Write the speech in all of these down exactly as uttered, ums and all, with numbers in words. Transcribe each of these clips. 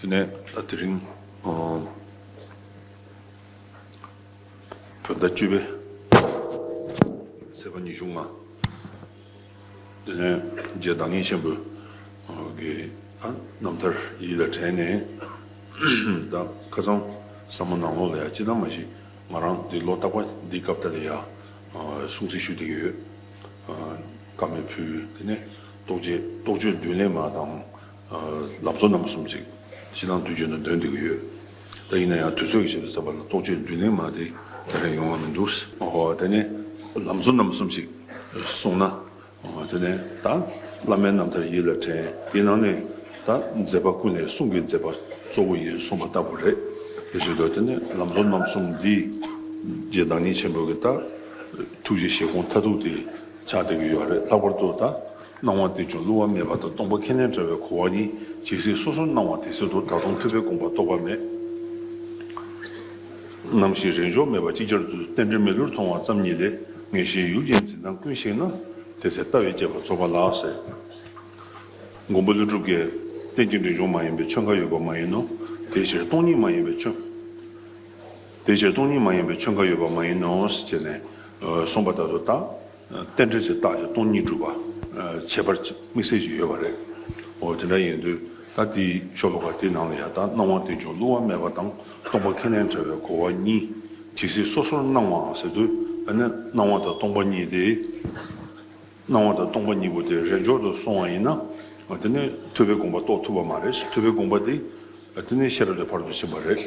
དེ་ནས་ད་དེ་རིང་ཨ་བོད་ཟླ་བཅུ་པའི་ཚེས་པ་ཉི་ཤུ་ལྔ། དེ་ནས་རྗེ་བདག་ཉིད་ཆེན་པོའི་ཨ་གི་ཨ་རྣམ་ཐར་ཡིད་ལ་དྲན་ནས། ད་ཁ་སང་ཟབ་མོ་ནང་ལོགས་ལ་ཡང་ཅི་ལྟར་མ་ཞིག་ང་རང་འདི་ལོ་རྟག་པར་འདི་སྐབས་དེ་ལ་ཡང་ཨ་སྲུང་བརྩི་ཞུ་བསྡད་ཀྱི་ཡོད། ཨ་བཀའ་མོལ་ཕུལ། དེ་ནས་རྟོགས་བརྗོད་རྟོགས་བརྗོད་མདུན་ལེགས་མ་དང་། ལམ་གཙོ་རྣམ་གསུམ་ཅིག་སྤྱི་བཏང་དུས་རྒྱུན་དུ་འདོན་བསྡད་ཀྱི་ཡོད། ད་ཡིན་ན་ཡང་དུས་ཚོད་ཀྱི་ཆེད་དུ་བསམ་པ་ལ་རྟོགས་བརྗོད་མདུན་ལེགས་མ་དེ་དེ་རིང་ཡོང་བ་མི་འདུག། ཨོ་དེ་ནས་ལམ་གཙོ་རྣམ་གསུམ་ཅིག་གསུངས་ན། ཨོ་དེ་ནས་ད་བླ་མའི་རྣམ་ཐར་ཡིད་ལ་དྲན། དེའི་ནང་ནས་ད་མཛད་པ་ཀུན་ལས་གསུང་གི་མཛད་པ་གཙོ་བོ་ཡིན་གསུངས་པ་ལྟ་བུ་རེད། དེ་བཞིན་དུ་དེ་ནས་ལམ་གཙོ་རྣམ་གསུམ་འདི་རྗེ་བདག་ཉིད་ཆེན་པོ་གི་ད་ཐུགས་ཀྱི་བཞེད་དགོངས་མཐར་ཐུག་དེ་ཆགས་བསྡད་ཀྱི་ཡོད་རེད། ལྷག་པར་དུ་ད་སྣང་བ་རྟེན་འབྱུང་བསླུ་བ་མེད་པ་དང་སྟོང་པ་ཁས་ལེན་བྲལ་བའི་གོ་བ་གཉིས་ཇི་སྲིད་སོ་སོར་སྣང་བ་དེ་སྲིད་དུ། ད་དུང་ཐུབ་པའི་དགོངས་པ་རྟོགས་པ་མེད། ནམ་ཞིག་རེས་འཇོག་མེད་པར་ཅིག་ཅར་དུ་རྟེན་འབྲེལ་མི་བསླུར་མཐོང་བ་ཙམ་ཉིད་ལས། ངེས་ཤེས་ཡུལ་ཅན་འཛིན་སྟངས་ཀུན་ཞིག་ན། དེ་ཚེ་ལྟ་བའི་དཔྱད་པ་རྫོགས་པ་ལགས་ཟེར། མགོན་པོ་ཀླུ་སྒྲུབ་ཀྱིས་རྟེན་ཅིང་འབྲེལ་འབྱུང་མ་ཡིན་པའི་ཆོས་འགའ་ཡོད་པ་མ་ཡིན་ནོ། དེའི་ཕྱིར་སྟོང་ཉིད་མ་ཡིན་པའི་ཆོས། དེའི་ཕྱིར་སྟོང་ཉིད་མ་ཡིན་པའི་ཆོས་འགའ་ཡོད་པ་མ་ཡིན་ནོ་ཞེས་ནས་གསུངས་པ་ལྟར་དུ། ད་རྟེན་འབྲེལ་གྱི་རྟགས་ཀྱི་སྟོང་ཉིད་སྒྲུབ་པ་ཁྱད་པར་དམིགས་བསལ་ཞིག་ཡོད་པ་རེད། འོ་དེ་འདྲ་ཡིན་དུས་ད་དེའི་ཤོ་ལོ་ཀ་དེའི་ནང་ལ་ཡང་ད་སྣང་བ་རྟེན་འབྱུང་བསླུ་བ་མེད་པ་དང་སྟོང་པ་ཁས་ལེན་བྲལ་བའི་གོ་བ་གཉིས་ཇི་སྲིད་སོ་སོར་སྣང་བ་ཟེར་དུས། ཨ་ནི་སྣང་བ་དང་སྟོང་པ་གཉིས་དེ། སྣང་བ་དང་སྟོང་པ་གཉིས་པོ་དེ་རེས་འཇོག་ཏུ་སོང་བ་ཡིན་ན། དེ་ནི་ཐུབ་པའི་དགོངས་པ་རྟོགས་ཐུབ་པ་མ་རེད། ཐུབ་པའི་དགོངས་པ་དེ་དེ་ནི་ཤེས་རབ་ཀྱི་ཕ་རོལ་ཏུ་ཕྱིན་པ་རེད།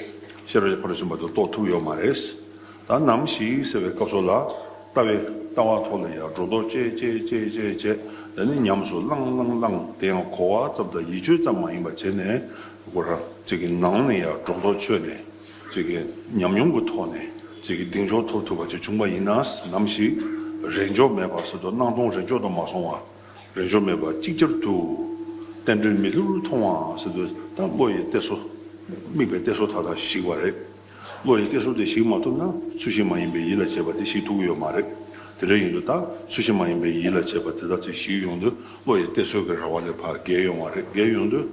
ཤེས་རབ་ཀྱི་ཕ་རོལ་ཏུ་ཕྱིན་པ་དེ་རྟོགས་ཐུབ་ཡོད་མ་རེད། ད་ནམ་ཞིག་ཟེར་བའི་སྐབས་སུ་ལ་ལྟ་བའི་ལྟ་བ་ཐོག་ལ་ཡང་སྒྲོ་འདོགས་བཅད་བཅད་བཅད་བཅད་བཅད། དེ་ནི་ཉམས་སུ་བླངས་བླངས་བླངས། དེ་ཡང་གོ་བ་ཙམ་དང་ཡིད་དཔྱོད་ཙམ་མ་ཡིན་པ་བྱས་ནས། ཁོ་རང་ཅིག་གི་ནང་ནས་ཡང་སྒྲོ་འདོགས་ཆོད་ནས། ཅིག་གི་ཉམས་མྱོང་གི་ཐོག་ནས་ཅིག་གི་གདེང་འཇོག་ཐོབ་ཐུབ་པ་ཅིག་བྱུང་བ་ཡིན་ན། ནམ་ཞིག་རེས་འཇོག་མེད་པ་ཟེར་དུས་སྣང་སྟོང་རེས་འཇོག་ཏུ་མ་སོང་བ། རེས་འཇོག་མེད་པ་ཅིག་ཅར་དུ་རྟེན་འབྲེལ་མི་བསླུར་མཐོང་བ་ཟེར་དུས། ད་བློ་ཡི་གཏད་སོ། དམིགས་པའི་གཏད་སོ་མཐའ་དག་ཞིག་པ་རེད། བློ་ཡི་གཏད་སོ་དེ་ཞིག་མ་ཐུབ་ན་ཚུལ་བཞིན་མ་ཡིན་པའི་ཡིད་ལ་བྱེད་པ་དེ་ཞིག་ཐུབ་ཀྱི་ཡོད་མ་རེད། དེ་འདྲ་ཡིན་དུས་ད་ཚུལ་བཞིན་མ་ཡིན་པའི་ཡིད་ལ་བྱེད་པ་དེ་དག་ཅིག་ཞིག་ཡོང་དུས། བློ་ཡི་གཏད་སོ་གི་ར་བ་ལས་ཕར་བརྒལ་ཡོང་བ་རེད། བརྒལ་ཡོང་དུས།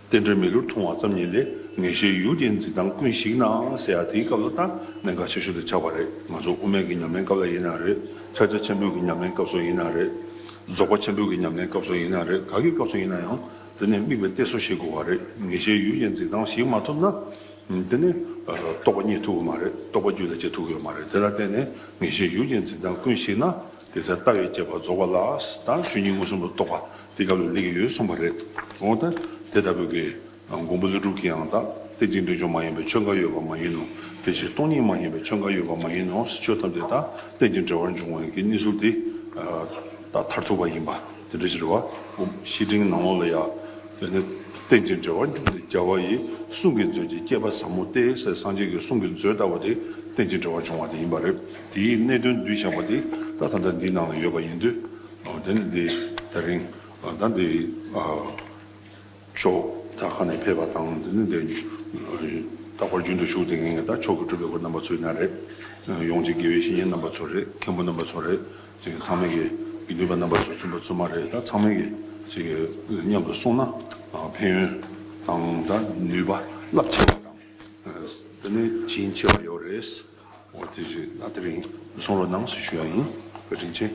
རྟེན་འབྲེལ་མི་བསླུར་མཐོང་བ་ཙམ་ཉིད་ལས། ངེས་ཤེས་ཡུལ་ཅན་འཛིན་སྟངས་ཀུན་ཞིག་ན་ཟེར་ཡ་དེའི་སྐབས་ལ་ད་གནད་འགག་ཆེ་ཤོས་དེ་ཆགས་པ་རེད། ང་ཚོ་དབུ་མའི་གི་ཉམས་ལེན་སྐབས་ལ་ཡིན་ན་རེད། ཕྱག་རྒྱ་ཆེན་པོའི་གི་ཉམས་ལེན་སྐབས་སུ་ཡིན་ན་རེད། རྫོགས་པ་ཆེན་པོའི་གི་ཉམས་ལེན་སྐབས་སུ་ཡིན་ན་རེད། ག་གི་སྐབས་སུ་ཡིན་ན་ཡང་དེ་ནས་དམིགས་པའི་གཏད་སོ་ཞིག་དགོས་པ་རེད། ངེས་ཤེས་ཡུལ་ཅན་འཛིན་སྟངས་ཞིག་མ་ཐུབ་ན། དེ་ནས་རྟོགས་པ་རྙེད་ཐུབ་ཀྱི་མ་རེད། རྟོགས་པ་རྒྱུད་ལ་སྐྱེ་ཐུབ་ཀྱི་ཡོད་མ་རེད། དེ་ལ་བརྟེན་ནས་ངེས་ཤེས་ཡུལ་ཅན་འཛིན་སྟངས་ཀུན་ཞིག་ན། དེ་ཚེ་ལྟ་བའི་དཔྱད་པ་རྫོགས་པ་ལགས། ད་ཆོས་ཉིད་མངོན་སུམ་དུ་རྟོགས་པ་དེ་སྐབས་ལ་སླེབས་ཀྱི་ཡོད་གསུངས་པ་རེད། འོ་ད་དེ་ལྟ་བུའི་གི་མགོན་པོ་ཀླུ་སྒྲུབ་ཀྱིས་ཡང་ད་རྟེན་ཅིང་འབྲེལ་འབྱུང་མ་ཡིན་པའི་ཆོས་འགའ་ཡོད་པ་མ་ཡིན་ནོ། དེ་ཕྱིར་སྟོང་ཉིད་མ་ཡིན་པའི་ཆོས་འགའ་ཡོད་པ་མ་ཡིན་ནོ། ཆོས་ཐམས་ཅད་ད་རྟེན་ཅིང་འབྲེལ་བར་འབྱུང་བའི་གི་གནས་ཚུལ་དེ་ད་མཐར་ཐུག་པ་ཡིན་པ་དེ་འདྲ་ཞིག་རེད་བ། བཤེས་སྤྲིང་ནང་ལོགས་ལ་ཡང་། དེ་ནི་རྟེན་ཅིང་འབྲེལ་བར་འབྱུང་སྟེ་རྒྱལ་བ་ཡི། གསུང་གི་མཛོད་ཀྱི་བསྐྱེད་པ་ཟབ་མོ་སྟེ་ཟེར། སངས་རྒྱས་ཀྱི་གསུང་གི་མཛོད་ལྟ་བུ་དེ་རྟེན་ཅིང་འབྲེལ་བར་འབྱུང་བ་དེ་ཡིན་པ་རེད། དེའི་གནད་དོན་བསྡུས་བཞག་པ་དེ་ད་ད་ལྟ་འདིའི་ནང་ལ་ཡོད་པ་ཡིན་དུས། དེ་ནི་འདི་ད་རིང་ད་འདི་ཕྱོགས་ད་ཁ་ནས་ཕེབས་པ་དང་། དེ་ནི་འདི་རྟག་པར་རྒྱུན་དུ་བཞུགས་བསྡད་མཁན་གྱི་ད་ཆོས་ཀྱི་སྤྲུལ་པའི་སྐུ་རྣམ་པ་ཚོ་ཡིན་ན་རེད། ཡོངས་ཀྱི་དགེ་བའི་བཤེས་གཉེན་རྣམ་པ་ཚོ་རེད། མཁན་པོ་རྣམ་པ་ཚོ་རེད། ཅིག་ཚང་མས་ཀྱི་དགེ་འདུན་པ་རྣམ་པ་ཚོ་བཙུན་པ་བཙུན་མ་རེད། ད་ཚང་མས་ཀྱི་ཅིག་མཉམ་དུ་སོང་ན་ཕན་ཡོན་དང་ད་ནུས་པ་རླབས་ཆེ་བ་དང་། དེ་ནས་བྱིན་ཆེ་བ་ཡོད་རེད། འོ་དེ་བཞིན་ད་དེ་རིང་གསུང་རོགས་གནང་ཞེས་ཞུ་ཡ་ཡིན། བཀའ་དྲིན་ཆེ།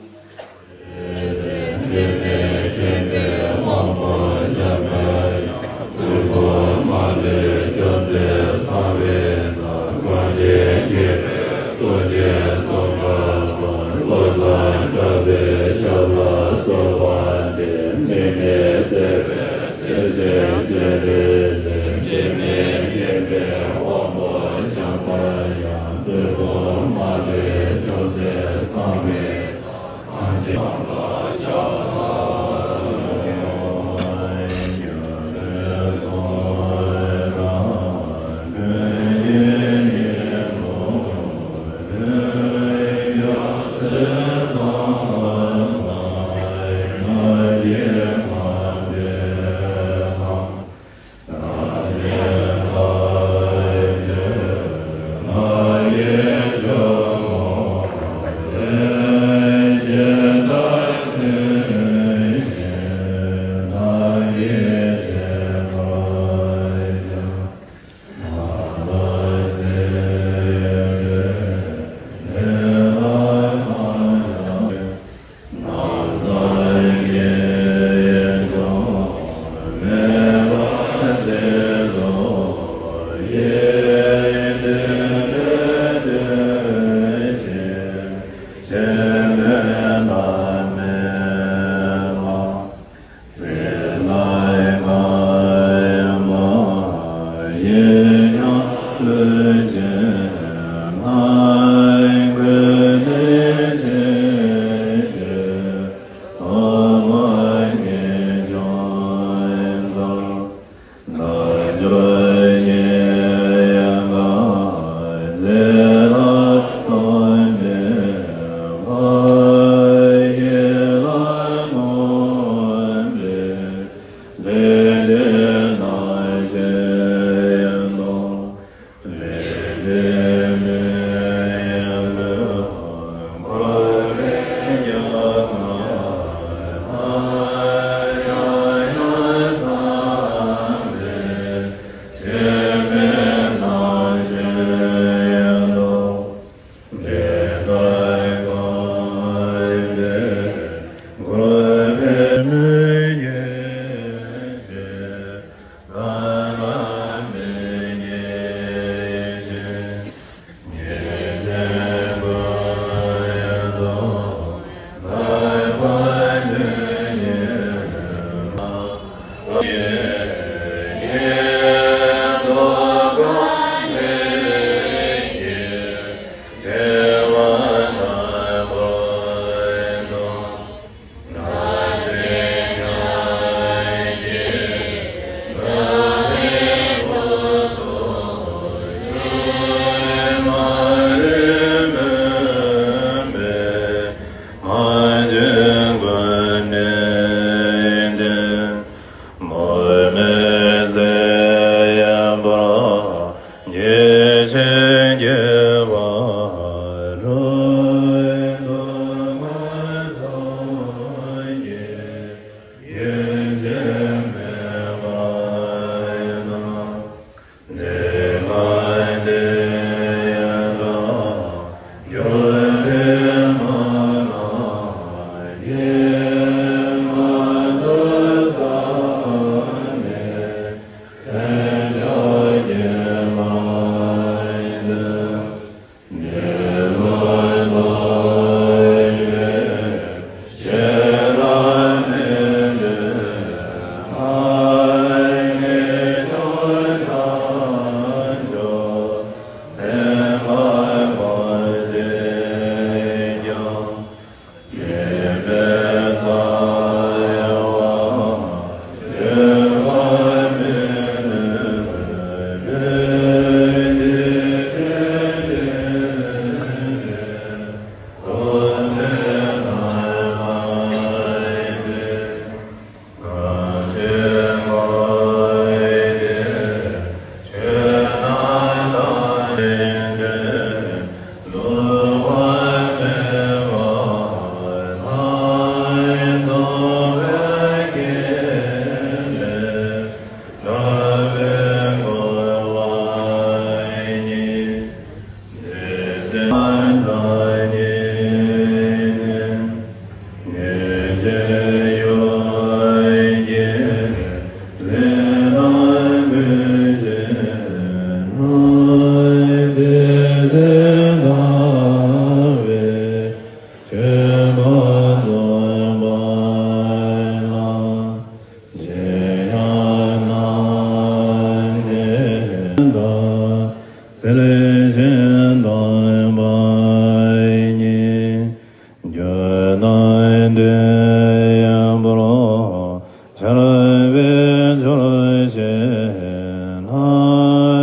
ཞེ་ན།